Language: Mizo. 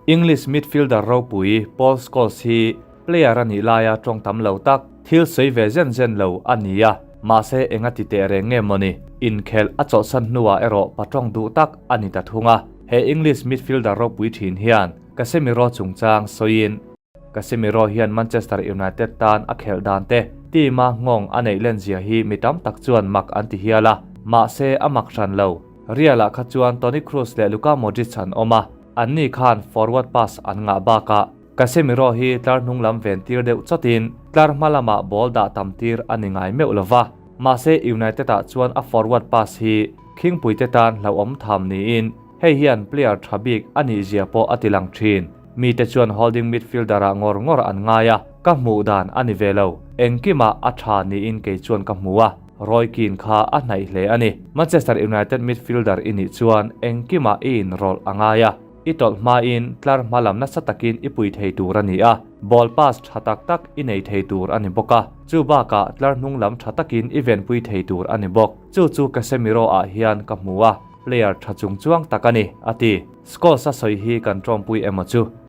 English midfielder ropui Paul Scholes hi player a nih laia tawng tam lo tak, thil sawi ve zen zen lo a ni a, mahse enga ti teh reng nge mawni, inkhelh a chawlhsan hnuah erawh pa tawng duh tak a ni ta thung a. He English midfielder ropui thin hian Casemiro chungchang sawiin, Casemiro hian Manchester United tan a khelh dan te, team a nghawng a neih len zia hi mi tam tak chuan mak an ti hial a, mahse a mak hran lo. Real ah kha chuan Toni Kroos leh Luka Modric an awm a, anni khan forward pass an ngah bakah Casemiro hi tlar hnung lam ven tir deuh chawtin tlar hma lamah ball dah tam tir a ni ngai meuh lo va. Mahse United ah chuan a forward pass hi khingpuite tan hlauhawm tham niin hei hian player tha bik a nih zia pawh a ti lang thin. Mite chuan holding midfielder ah ngawr ngawr an ngai a, ka hmuh dan a ni ve lo. Engkimah a tha niin kei chuan ka hmu a. Roy Keane kha a hnaih hle a ni. Manchester United midfielder i nih chuan engkimah i inrawlh a ngai a, i tawlh hmain tlar hma lam nasa takin i pui thei tur a ni a, ball pass tha tak tak i nei thei tur a ni bawk a, chu bakah tlar hnung lam tha takin i venpui thei tur a ni bawk. Chu chu Casemiro ah hian ka hmu a, player tha chung chuang tak a ni, a ti. Scholes a sawi hi kan tawmpui emaw chu?